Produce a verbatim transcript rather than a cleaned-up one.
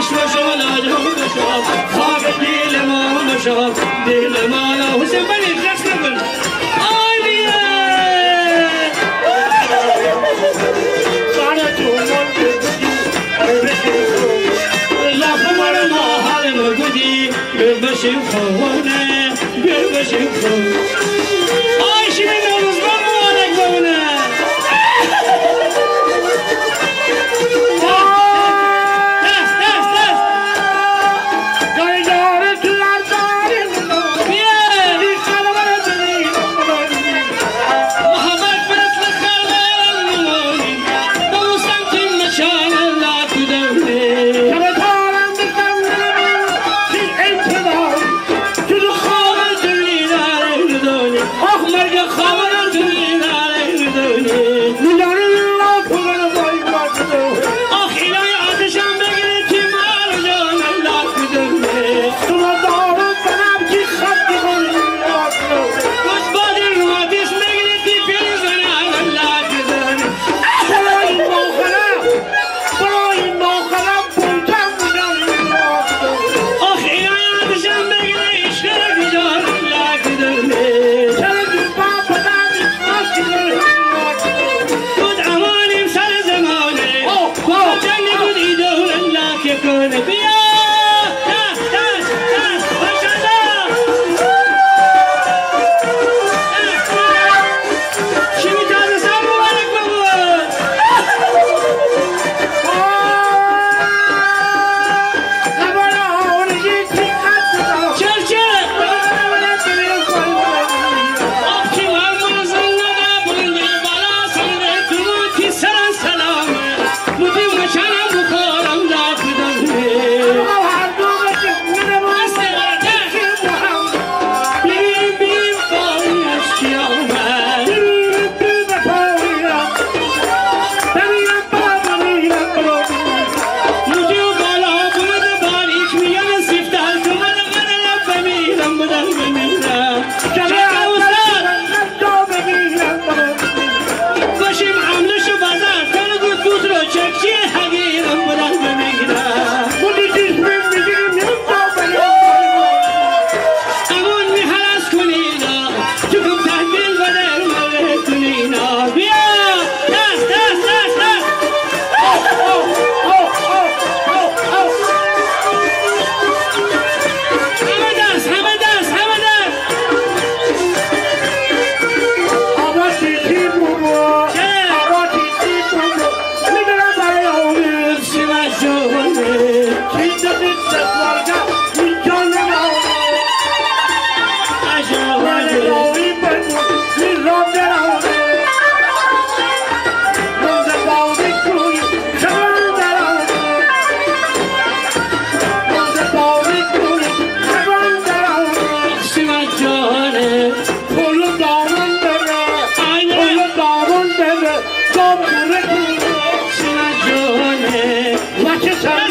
شما لاجا بشو، خاک دل ما بشو، دل ما لا حسین بنی رقص نکن. آی بیه. سارا تو من بگودی، لاف مر ما حال مگودی، بشیم خونه، بشیم خونه. آی شیمی نوروز مبارک بمونه. دست، دست، دست. گایداره تو لرداره. بیه. محبت برس لخر نمونی. دوستم کی مچان الله کدومه. کمتارم بکن نمون کی انتظار. تو دو خواب دنیا داره بدونی. آخ مرگ خواب دنیا داره بدونی. می‌دانی الله کدومه باید باشه. آخ الهی آتشم بگیره تی مار جان الله کدومه. تو دارم بنام کی خط کنی. بس بادی روماتیسم بگیره تی پیل زنان الله کدومه. برای ماخرم، برای ماخرم. آخ الهی آتشم بگیره عشق جان الله کدومه. چرا تو پا پدانی آشیل. بود امانیم سر زمانه. آه، آه. جنگ بود ای دور الله که کنه. بیا. دست، دست، دست. ماشاءالله. شیمی تازه سر مبارک ببود. چل، چل. آخ کی مال مال زنده بلند بالا سر تو کی سر سلام. مدی مچانم بخورم لاف دنه. باشیم امروز بازار، تنه دو دوست رو چکچی حقیرم بودن بمیرم. بودی چیز من می‌گیرم، نمی‌خوام بگم. امون می حرس کنینا، تو کم تحمیل بدر مره کنینا. بیا، دست، دست، دست، دست. همه دست، همه دست، همه دست. آقا تیتی بابا. چه؟ آقا تیتی بابا. می‌دونم برای آمین. سیما جونه. تیتی بابا. اینجا نمونه. عجب، عجب. برای آمین بگو. این راه دراوه. روز باوی کوی. شبان دراوه. روز باوی کوی. شبان دراوه. سیما جونه. پلو دامن دره، آینه. پلو دامن دره، دام دوره دوره. سینا جونه. وچه سر